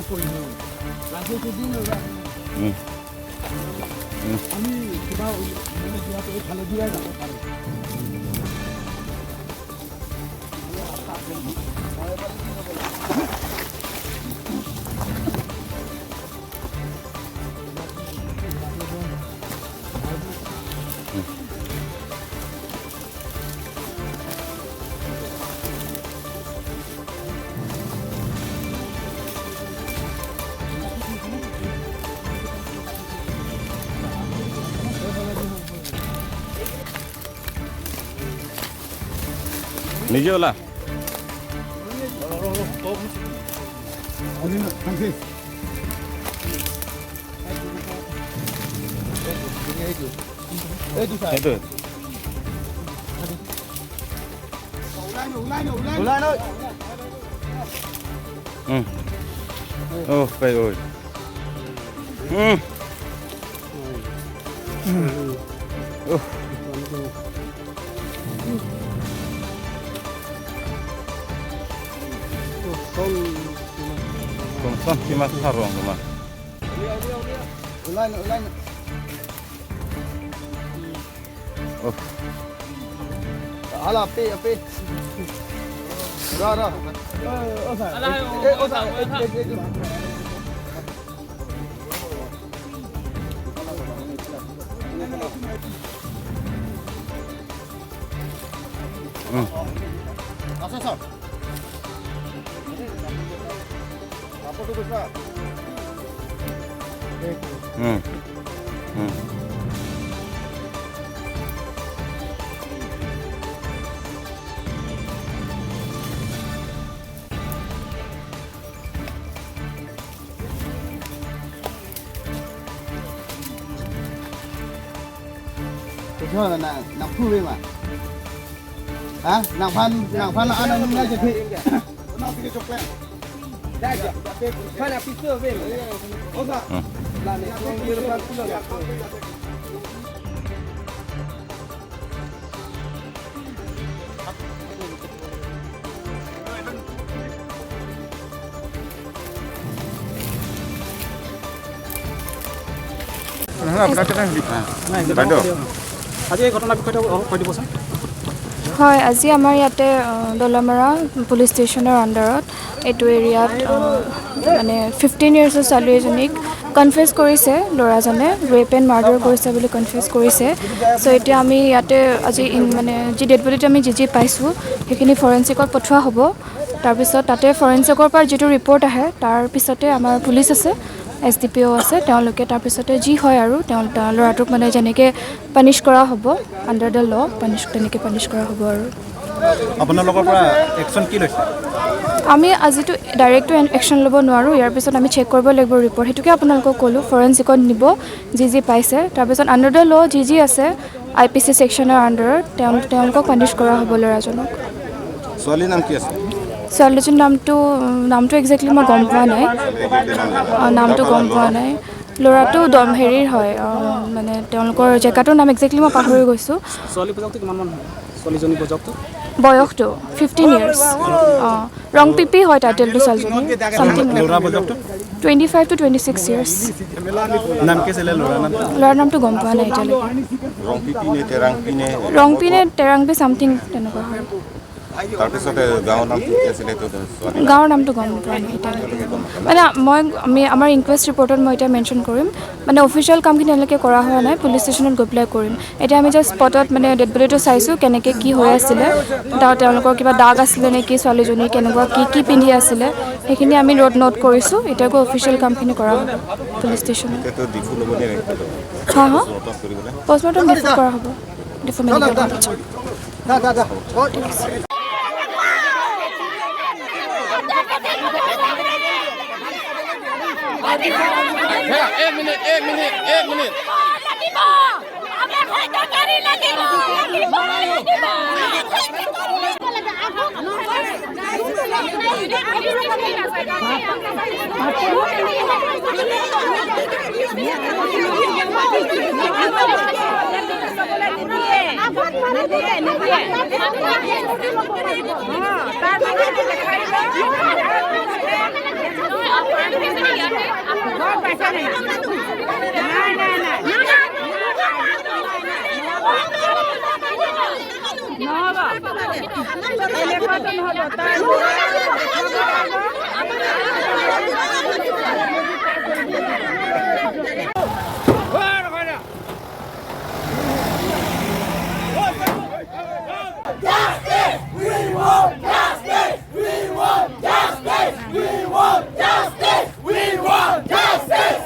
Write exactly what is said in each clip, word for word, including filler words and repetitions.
উম। উম। আমি কিবা মানে যোৱাটো এইফালে দিয়ে যাব পাৰোঁ। নিজে ওলা। এইটো। ওলাই ন, ওলাই ন, ওলাই ন। ওলাই ন। উম। অহ, পাই ঐ। উম। উম। অহ। Kongson kimas tharong ma. Ulan, ulan. Oh. Ala, ape, ape. Ra, ra. Ala, eh, eh, osa, osa, eh, osa. Eh, eh, eh. Hmm. Asa, sir. Apa tu, sir? Hmm. Hmm. Kujo na, na phu ve ma. Ha? Nangphan, nangphan ana nung na jephe. বাইদেউ। আজি এই ঘটনাৰ বিষয়ে অলপ কৈ দিবচোন। হয়, আজি আমাৰ ইয়াতে, আহ, দলমৰা পুলিচ ষ্টেচনৰ আণ্ডাৰত এইটো এৰিয়াত, আহ, মানে ফিফটিন ইয়াৰ্ছৰ ছোৱালী এজনীক কনফেছ কৰিছে ল'ৰাজনে, ৰেপ এণ্ড মাৰ্ডাৰ কৰিছে বুলি কনফেছ কৰিছে। চ' এতিয়া আমি ইয়াতে আজি ইন-, মানে যি ডেড বডিটো আমি যি যি পাইছোঁ, সেইখিনি ফৰেনচিকত পঠোৱা হ'ব। তাৰপিছত তাতে ফৰেনচিকৰ পৰা যিটো ৰিপৰ্ট আহে, তাৰ পিছতে আমাৰ পুলিচ আছে, এছ ডি পি অ' আছে, তেওঁলোকে তাৰপিছতে যি হয় আৰু তেওঁ, তেওঁ ল'ৰাটোক মানে যেনেকে পানিছ কৰা হ'ব, আণ্ডাৰ দ্য ল' পানিছ, তেনেকে পানিছ কৰা হ'ব আৰু। আপোনালোকৰ পৰা একশ্যন কি লৈছে? আমি আজিতো ডাইৰেক্টটো এন-, একশ্যন ল'ব নোৱাৰোঁ, ইয়াৰ পিছত আমি চেক কৰিব লাগিব ৰিপৰ্ট, সেইটোকে আপোনালোকক ক'লোঁ, ফৰেনচিকত নিব যি যি পাইছে। তাৰপিছত আণ্ডাৰ দ্য ল' যি যি আছে, আই পি চি ছেকশ্যনৰ আণ্ডাৰত তেওঁ, তেওঁলোকক পানিছ কৰা হ'ব ল'ৰাজনক। ছোৱালীৰ নাম কি আছে? ছোৱালীজনীৰ নামটো, নামটো একজেক্টলি মই গম পোৱা নাই। অ, নামটো গম পোৱা নাই। ল'ৰাটো দম হেৰিৰ হয়, অ, মানে তেওঁলোকৰ জেগাটোৰ নাম একজেক্টলি মই পাহৰি গৈছোঁ। ছোৱালী বয়সটো কিমান মান হয়? ছোৱালীজনী বয়সটো? বয়সটো ফিফটিন ইয়াৰ্ছ। অ, ৰংপিপি হয় টাইটেলটো ছোৱালীজনীৰ। ছামথিং। ল'ৰা বয়সটো? Twenty five to twenty six years. নাম কি আছিলে ল'ৰাৰ নাম? ল'ৰাৰ নামটো গম পোৱা নাই এতিয়ালৈকে। ৰংপিপি নে তেৰাংপি নে? ৰংপি নে তেৰাংপি ছামথিং তেনেকুৱা হয়। তাৰপিছতে গাঁৱৰ নাম কি আছিলে এইটো ছোৱালী? গাঁৱৰ নামটো গম পোৱা নাই এতিয়ালৈকে। মানে মই, আমি, আমাৰ ইনকুৱেষ্ট ৰিপৰ্টত মই এতিয়া মেনশ্যন কৰিম, মানে অফিচিয়েল কামখিনি এনেকৈ কৰা হোৱা নাই, পুলিচ ষ্টেচনত গৈ পেলাই কৰিম। এতিয়া আমি জাষ্ট স্পটত মানে ডেড বডিটো চাইছোঁ, কেনেকৈ কি হৈ আছিলে, তেওঁ, তেওঁলোকৰ কিবা দাগ আছিলে নেকি, ছোৱালীজনী কেনেকুৱা কি কি পিন্ধি আছিলে, সেইখিনি আমি ৰোড নোট কৰিছোঁ। এতিয়া গৈ অফিচিয়েল কামখিনি কৰা হ'ব পুলিচ ষ্টেচনত। এতিয়াতো ডিফু ল'ব নে ৰেংকটো ল'ব? হা, হা? পষ্টমৰ্টম কৰিবলৈ? পষ্টমৰ্টম ডিফুত কৰা হ'ব, ডিফু মেডিকেল কলেজত। এক মিনিট, এক মিনিট, এক minute. Justice! We want justice! We want justice! We want justice! We want justice!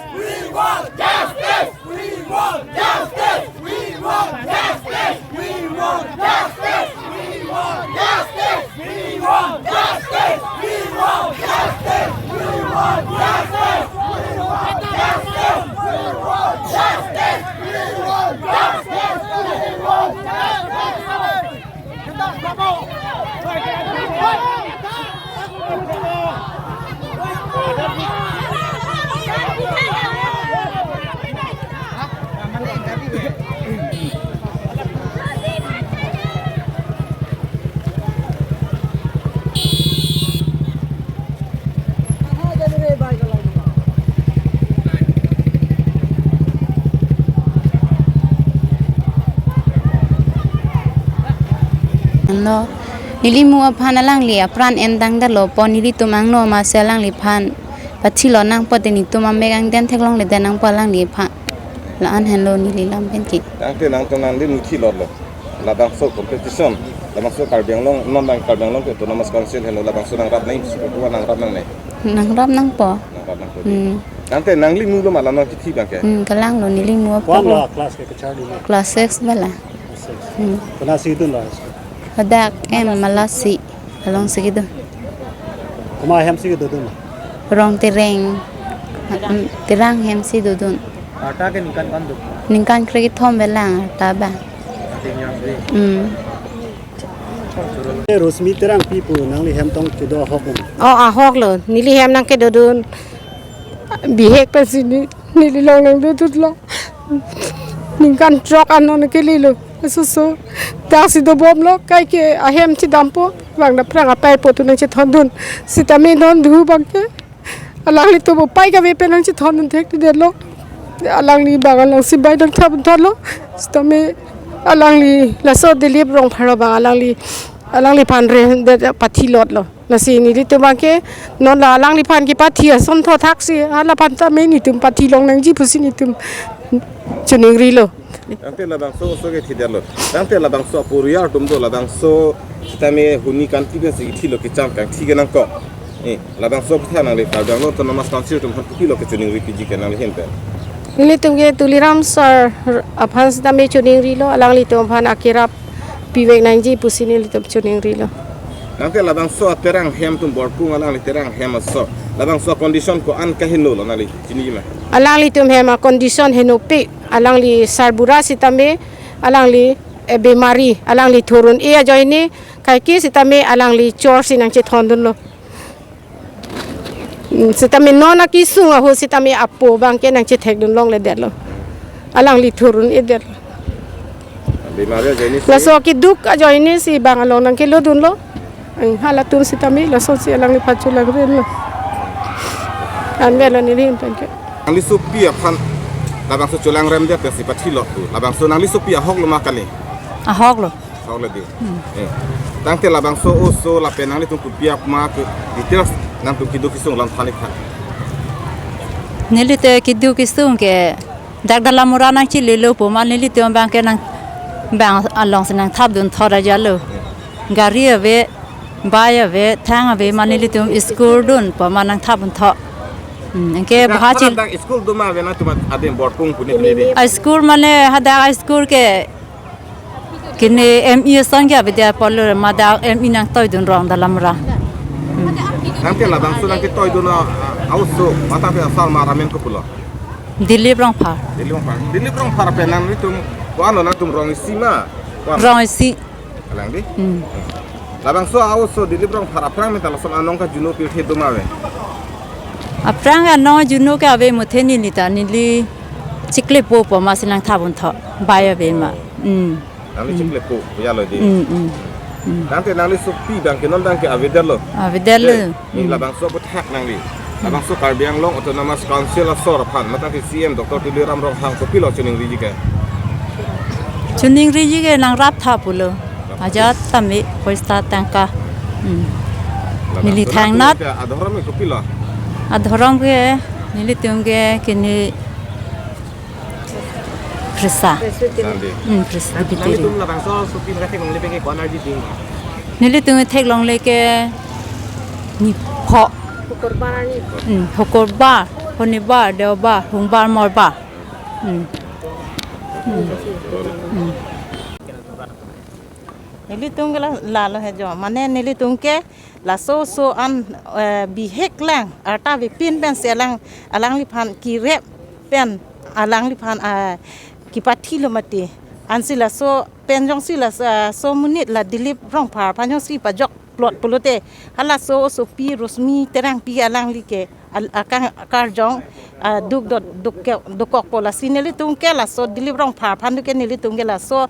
We want justice! We want justice! We want justice! We want justice! No, neli mu aphan alangli apran endang dalo po, nelitum angno masi alangliphan pathilot nangpo te, netum amek angden theklongle den nangpo alangliphan. La-an henlo neli lam pen ke. Tangte nangtum nangli muthi lotlo. Labangso competition, labangso Karbi Anglong, non abang Karbi Anglong ke Autonomous Council henlo, labangso nangrap nangji, suku nangrap nangne. Nangrap nangpo. Nangrap nangpo. Hmm. Tangte nangli mulo ma la nangkithi abang ke? Hmm, kalanglo, neli mu apo. Kwan la class ke kacharli ma? Class six bala. Six. Hmm. Konatsi dun la? Hadak em Malasi alongsi kedun. Komat ahem si kedodun? Rong Tereng, mm, Terang ahem si dodun. Arta ke ningkan ko-an do? Ningkan krekethom belang arta ba. Tingnya be. Mm. Rosmi Terangpi pu nangli hem tong kedo ahok ma? Oh, ahoklo. Neli hem nangkedodun. Bihek pensi ne, neli along nangdodunlo. Ningkan throk an non kelelo. Suso. Daksi dobomlo, kaike ahem chedampo. Bang aphrang apei po atum nangchethondun. Sitame non dhu abang ke, alanglitum apei kave pen nangchethondun thekthedetlo. Alangli bang along sibai nangthap thotlo. Sitame alangli laso Dilip Rongphar abang alangli, alangliphan redet pathilotlo. Lasi nelitum abang ke non la alangliphan kepathi ason thothaksi, halaphan tame netum pathi long nangji pusi netum choningrilo. Tangte labangso oso kethidetlo. Tangte labangso aporiar atum do, labangso sitame huni kanti pensi kethilo, kecham kangthi kenangkok. Eh, labangso aphuthak nangli Karbi Anglong Autonomous Council atum aphan kopilo kechoningri piji ke nangli ahin pen? Nelitum ke Tuliram sir aphan sitame choningrilo, alanglitum aphan akerap pivek nangji pusi nelitum choningrilo. Tangte labangso aTerang ahem atum Borpung alangli Terang ahem aso, labangso condition ko-an kahenolo nangli chinima? Alanglitum hem acondition henopik, alangli sarbura sitame, alangli, eh, bemari, alangli thurun-e ajoine, kaike sitame alangli chorsi nangchethondunlo. Hmm, sitame non akesung ahut sitame apo abang ke nangchethekdun longledetlo. Alangli thurun-edetlo. Bemari ajoine si? Laso keduk ajoine si bang along nangkelodunlo. Hmm, halatum sitame lasonsi alangli pacholangrenlo. Anvetlo neli ahin pen ke. Nangli sopi aphan labangso cholangremdet pensi pathilot pu, labangso nangli sopi ahoklo ma kali? Ahoklo. Ahoklo di. Hmm. Eh. Tangte labangso oso lapen nanglitum kopi apma ke details nangtum keduk kesung alam than-ik tha. Neli te keduk kesung ke dak Dalamara nangchelelo pu ma nelitum abang ke nang bang alongsi nangthapdun thot ajalo. Gari ave, bike ave, thang ave, ma nelitum school dunpo ma nangthapdun thot. Hmm, anke dak bhachil. Dak school do ma ave nangtum adim Borpung pu ne di? A school mane hadak a school ke kene M E ason ke avedet apotlo, ma dak M E nangtoidun rong Dalamara. Hmm. Tangte labangso nangketoidun a, a oso, matha pen asar ma ramen kopulo? Dilip Rongphar. Dilip Rongphar. Dilip Rongphar pen nanglitum ko-anlo, nangtum rong isi ma? Ko-an? Rong isi. Alang di? Hmm. Labangso a oso Dilip Rongphar aphrang menta lason anong kajuno pirthe do ma ave? Aphrang anong juno ke ave muthe, neli ta neli chiklepo pu ma si nangthapdun thot. Bike ave ma. Hmm. Nangli chiklepo, ya lo di. Hmm, hmm. Hmm. Tangte nangli sopi abang ke non abang ke avedetlo. Avedetlo. Dei, ni, hmm, labangso aphuthak nangli. Labangso Karbi Anglong Autonomous Council asor aphan, matang ke C E M Doctor Tuliram Ronghang kopilo chiningriji ke? Chiningriji ke nangrap tha pulo. Ajat tame poisa tangka. Hmm. Labang neli so thangnat. Ke adhorom ke kopilo? Adhorom ke nelitum ke kini Khrista. Presbyterian. Sandi. Hmm, Presbyterian. Nanglitum labangso sopi maka theklongle pen ke ko-an arni ding? Nelitum theklongle ke nipho. Hukurbar arni. Hmm, Hukurbar, Honibar, Deobar, Hungbar, Morbar. Hmm. Hmm. Hmm. Nelitum ke la, lalo he jo. Mane nelitum ke laso oso an, eh, bihek lang arta avepin pensi alang, alangliphan kerep pen alangliphan, ah, kepathilo mati. Ansi laso pen jongsi laso, ah, so monit la Dilip Rongphar aphan jongsi pajokplot pulote, halaso osopi Rosmi Terangpi alangli ke al-, akang akarjong, ah, duk dot duk ke, dukokpo. Lasi nelitum ke laso Dilip Rongphar aphan duk ke nelitum ke laso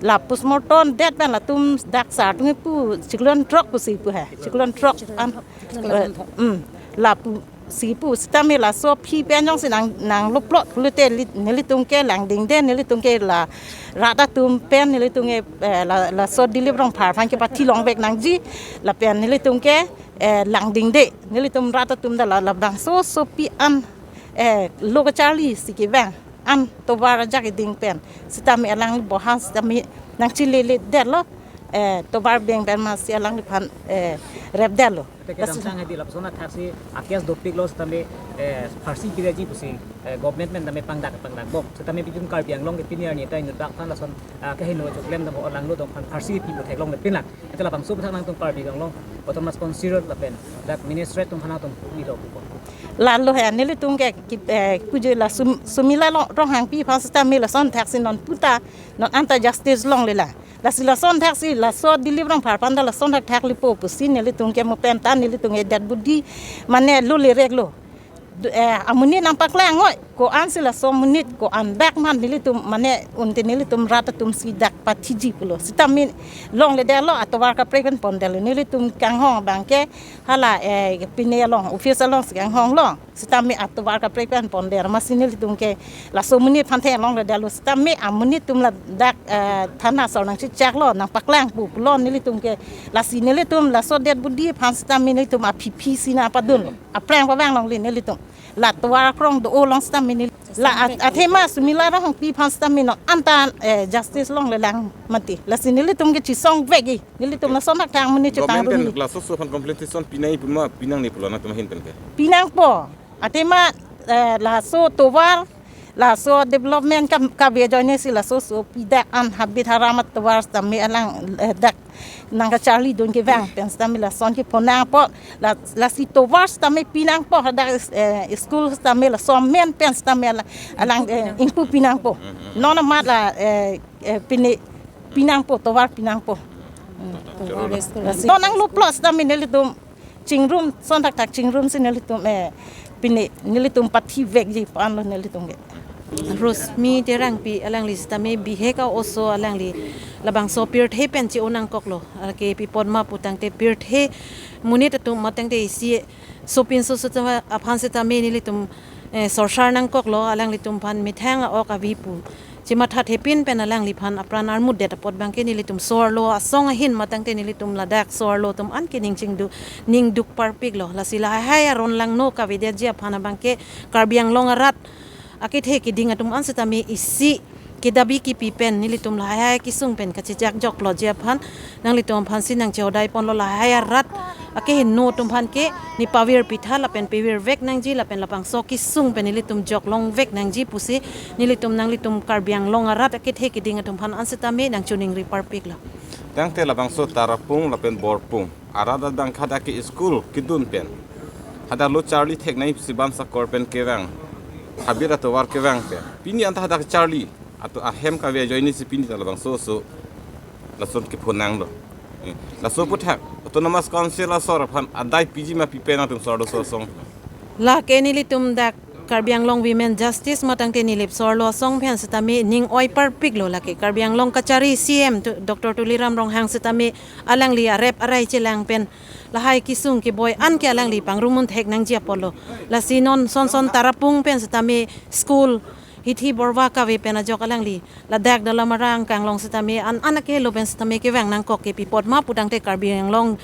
la postmortem det pen latum dak sar atum kepu chiklo throk pusi pu he. Chiklo throk an, eh, hmm, lapu si pu sitame laso aphi pen jongsi nang, nangloplot pulote li-, nelitum ke langdingde, nelitum ke la rat atum pen nelitum ke, eh, la, laso Dilip Rongphar aphan kepathi longvek nangji lapen nelitum ke, eh, langdingde, nelitum rat atum ta la, labangso sopi an, eh, lo kacharli si kevang an tovar ajak keding pen sitame alang bohan sitame nangchilele detlo, eh, tovar beng pen masi alangliphan, eh, rep detlo. Te ke damtang hedi lapuson athaksi a-case dopiklo sitame, eh, pharsi pidetji pusi, eh, government pen tame pangdak pangdak bom. Sitame pitum Karbi Anglong ke pini arni ta inut bak aphan lason, ah, kehingno choklem dam alanglo dong aphan pharsi pipo theklongle pinlang. Ante labangso aphuthak nangtum Karbi Anglong Autonomous Council lapen dak ministry atum aphan nangtum pilo pupo? Lalo he nelitum ke ki, eh, kuje la Sum-, Sumila Long-, Ronghangpi aphan sitame lason thaksi non puta non anta justice longlelang. Lasi lason thaksi laso Dilip Rongphar aphan ta lason thakthak lipo pusi nelitum ke mo pen ta nelitum ke det budi mane lo lereklo. Du-, eh, amonit nangpaklang oi, ko-ansi laso monit ko-an bak man nelitum mane unte nelitum rat atum si dak pathiji pulo. Sitame longledetlo atovar kaprek pen pondetlo. Nelitum kanghong abang ke hala, eh, pine along, office alongsi kanghong long. Sitame atovar kaprek pen ponder masi nelitum ke laso monit aphan the longledetlo. Sitame amonit atum ladak, eh, thana asor nangchechaklo, nangpaklang pu pulo nelitum ke. Lasi nelitum laso det budi aphan sitame nelitum aphi phi si nangpadunlo. Aphrang pavang longle nelitum. La tovar akrong do-o along sitame neli. La at-, athema Sumila Ronghangpi aphan sitame non anta, eh, justice longlelang mati. Lasi nelitum ke chisongvekji. Nelitum lason thakthak amonit chetang. Government pen rumi. Laso oso aphan compensation pinangji pu ma pinangne pulo nangtum ahin pen ke? Pinangpo. Athema, eh, laso tovar, laso development ka, kave ajoine si laso oso pidak an habit haram atovar sitame alang, eh, dak nangkacharlidun kevang pen sitame lason kephonangpo, la, lasi tovar sitame pinangpo, hadak, eh, school sitame laso amen pen sitame alang, alang, eh, ingpu pinangpo. Non amat la, eh, eh, pine pinangpo, tovar pinangpo. Hmm. Tovar school. Lasi non nangloplot sitame nelitum chingrum, son thakthak chingrum si nelitum, eh, pine nelitum pathivekji pu anlo nelitum ke. Rosmi Terangpi alangli sitame bihek a-oso alangli labangso pirthe pen che-o nangkoklo. Alake pi apot ma pu tangte pirthe monit atum ma tangte isi sopinso so aphan sitame nelitum, eh, sorsar nangkoklo, alanglitum aphan methang a-ok ave pu chemathathepin pen alangliphan apran armutdet apot abangke nelitum so-arlo asong ahin ma tangte nelitum ladak so-arlo atum anke ning chingduk, ning duk parpiklo. Lasi lahai aron langno kavedetji aphan abangke Karbi Anglong arat akethe keding atum an sitame isi kedabi kipi pen nelitum lahai kesung pen kachechakjokloji aphan nanglitum aphansi nangchehodai ponlo, lahai arat akehingno atum aphan ke ne pavirpi tha lapen pavirvek nangji lapen labangso kesung pen nelitum joklongvek nangji pusi nelitum nanglitum Karbi Anglong arat akethe keding atum aphan an sitame nangchiningri parpiklo. Tangte labangso Tarapung lapen Borpung arat adang hadak ke school kedun pen, hadak lo charli theknei si bam sakor pen kevang, habit atovar kevang pen pini anta hadak charli atum ahem kave ajoine si pini ta labangso oso lason kephonanglo. Eh, laso aphuthak Autonomous Council asor aphan adai piji ma pipe nangtum so-arlo so asong? Lake nelitum dak Karbi Anglong Women Justice matangte Nilip Sorlo Asong pen sitame ning oi parpiklo lake. Karbi Anglong kachari C M Tu-, Doctor Tuliram Ronghang sitame alangli arep arai chelang pen lahai kesung keboi an ke alangli pangrumun thek nangji apotlo. Lasi non son son Tarapung pen sitame school hithi borwa kave pen ajok alangli ladak Dolamara angkang along sitame an an akehelo pen sitame kevang nangkok ke pi apot ma putangte Karbi Anglong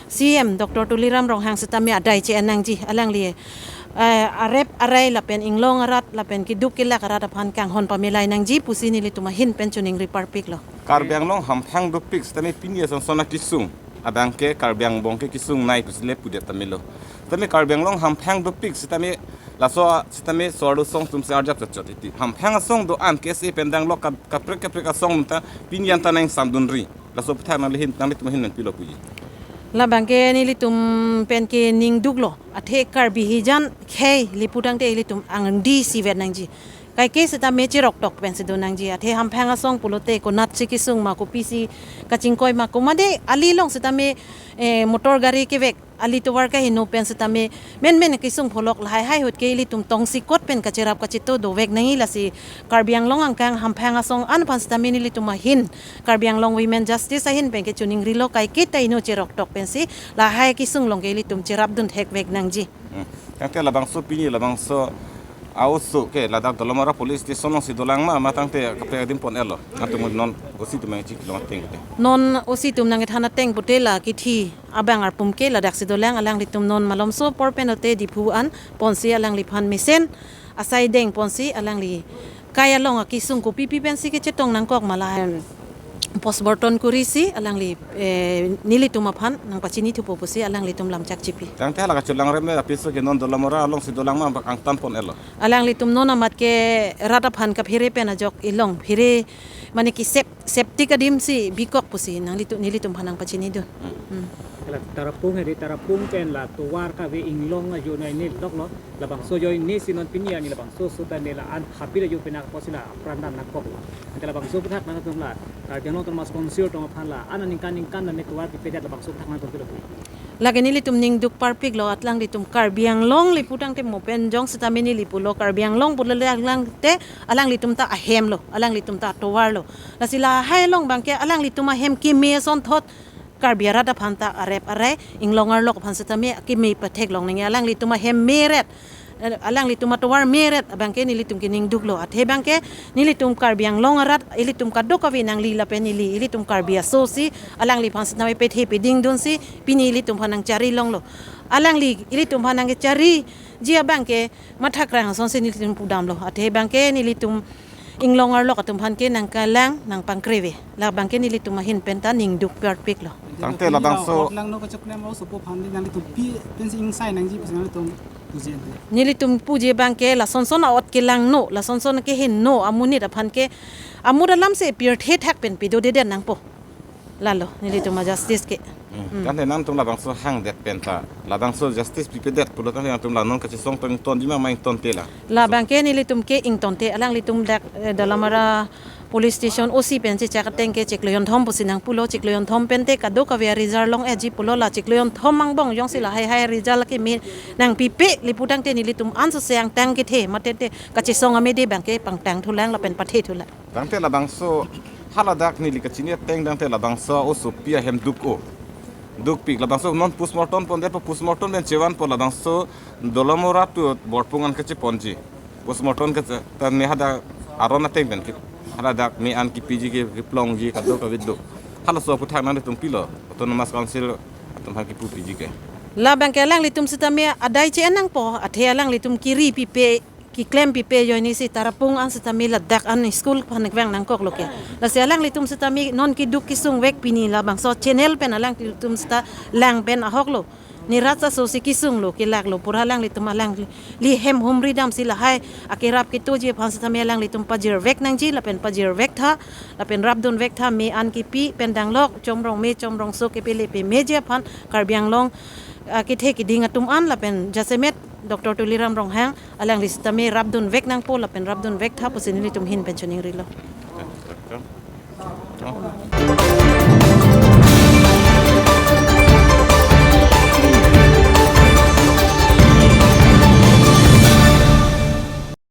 C M Doctor Tuliram Ronghang sitame adai che-en nangji alangli, eh, arep arai lapen inglong arat lapen keduk kelak arat aphan kanghon pamelai nangji pusi nelitum ahin pen choningri parpiklo. Karbi Anglong hamphang dopik sitame pini ason son akesung abang ke Karbi Anglong ke kesung nei pusi le pudet tame lo. Sitame Karbi Anglong hamphang dopik sitame laso sitame Sorlo Asong atum si arjap chot chot iti. Hamphang asong do-an K S A pen danglok kap-, kaprek kaprek asong ta pini an ta nang samdunri. Laso aputhak nanglihin, nanglitum ahin pen pilo puji? Labang ke nelitum pen ke ning duklo. Athe Karbi hijan khei li putangte ilitum angdi sivet nangji. Kaike sitame cherok tok pensi do nangji. Athe hamphang asong pulote konatsi kesung ma kopisi kachingkoi ma komade ali along sitame, eh, motor gari kevek ali tovar kaheno pen sitame menmen kesung pholok lahai hai ahut ke ilitum tongsi kot pen kacherap kachito dovek nangji lasi Karbi Anglong angkang hamphang asong an aphan sitame nelitum ahin Karbi Anglong Women Justice ahin pen ke choningrilo kaike ta ino cherok tok pensi lahai kesung along ke ilitum cherapdun thekvek nangji. Hmm. Tangte labangso pini labangso a-oso ke ladak Dolamara Police Station alongsi dolang ma, matangte kaprek adim pon-etlo. Atum non O C atum nangchiklo ateng ke. Non O C atum nangkethan ateng pute la kithi abang arpum ke ladaksi dolang, alanglitum non malomso apor pen ote Diphu an ponsi alangliphan mesen asai deng ponsi alangli kai along akesung kopipi pensi kechetong nangkok ma lahai postmortem kurisi alangli, eh, nelitum aphan nangpachini thupo pusi alanglitum lamchak chipi. Tangte hala kachelang rem apiso ke non Dolamara alongsi dolang ma bak angtan pon-etlo. Alanglitum non amat ke rat aphan kaphere pen ajok ilong phere mane ki sep-, septic adimsi bikok pusi nanglitum, nelitum aphan nangpachini dun. Hmm. Hmm. Kala Tarapung hedi Tarapung pen la tovar kave inglong ajo nai ne loklo. Labangso ajoine si non pini arni labangso seta ne la-an habit ajo pen apotsi la apran dam nangkok. Ante labangso aputhak nangtum la Karbi Anglong Autonomous Council atum aphan la-an aningkan ningkan ne tovar pipedet labangso aputhak nangtum pilo. Lake nelitum ning duk parpiklo, alanglitum Karbi Anglong li putangte mo pen jong sitame neli pulo Karbi Anglong pulo le alangte alanglitum ta ahemlo, alanglitum ta atovarlo. Lasi lahai along abang ke alanglitum ahem keme asonthot Karbi arat aphan ta arep arai inglong arlok aphan sitame keme patheklong nangji, alanglitum ahem meret, eh, alanglitum atovar meret abang ke nelitum ke ning duklo. Athe abang ke nelitum Karbi Anglong arat ilitum kadokave nangli lapen ili, ilitum Karbi aso si alangliphan sitame pethe peding dunsi pini ilitum aphan nangchari longlo. Alangli ilitum aphan nangchariji abang ke mathakrang asonsi nelitum pudamlo. Athe abang ke nelitum inglong arlok atum aphan ke nangkelang nangpangkreve. Labang ke nelitum ahin pen ta ning duk parpiklo. Tangte labangso. Langno kacheklem a-oso aphan nanglitum pi pensi ingsai nangji pusi nanglitum puji ante. Nelitum puji abang ke lason son a-ot kelangno, lason son keheno amonit aphan ke amut alam si pirthe thak pen pidodedet nangpo. Lalo nelitum a-justice ke. Hmm. Hmm. Tangte nangtum labangso hangdet pen ta labangso justice pipedet pulo tangte nangtum la non kachesong tong ingtonji ma ma ingtonte la? Labang ke nelitum ke ingtonte, alanglitum dak, eh, Dolamara Police Station O C pen chechak ateng ke chiklo jonthom pusi nangpulo, chiklo jonthom pen te kadokave a-result long-eji pulo, la chiklo jonthom angbong jongsi lahai hai result keme nangpipe li putangte nelitum anso se angtang kethe mate te kachesong amede abang ke pangtang thulang lapen pathe thulang. Tangte labangso haladak neli kachini ateng tangte labangso osopi ahem duk-o. Dukpik labangso non postmortem pondetpo, postmortem pen chevanpo labangso Dolamara pu Borpung an kacheponji. Postmortem ke ta ne hadak aron ateng pen ke haladak me-an kipiji ke, keplongji kadokave do. Halaso aputhak nangtum pilo Autonomous Council atum aphan kipupiji ke? Labang ke alanglitum sitame adai che-en nangpo, athe alanglitum kiri pipe, keklem pipe ajoine si Tarapung an sitame ladak an school aphan vang nangkoklo ke. Lasi alanglitum sitame non keduk kesung vek pini labangso channel pen alanglitum sita lang pen ahoklo. Nerat aso si kesunglo kelaklo pura alanglitum alangli hem humri damsi lahai akerap ketoji aphan sitame alanglitum pajirvek nangji lapen pajirvek tha lapen rapdunvek tha me-an kipi pen danglok chomrong me chomrong so kepele pemeji aphan Karbi Anglong, ah, kethe keding atum an lapen jasemet Doctor Tuliram Ronghang alangli sitame rapdunvek nangpo lapen rapdunvek tha pusi nelitum ahin pen choningrilo.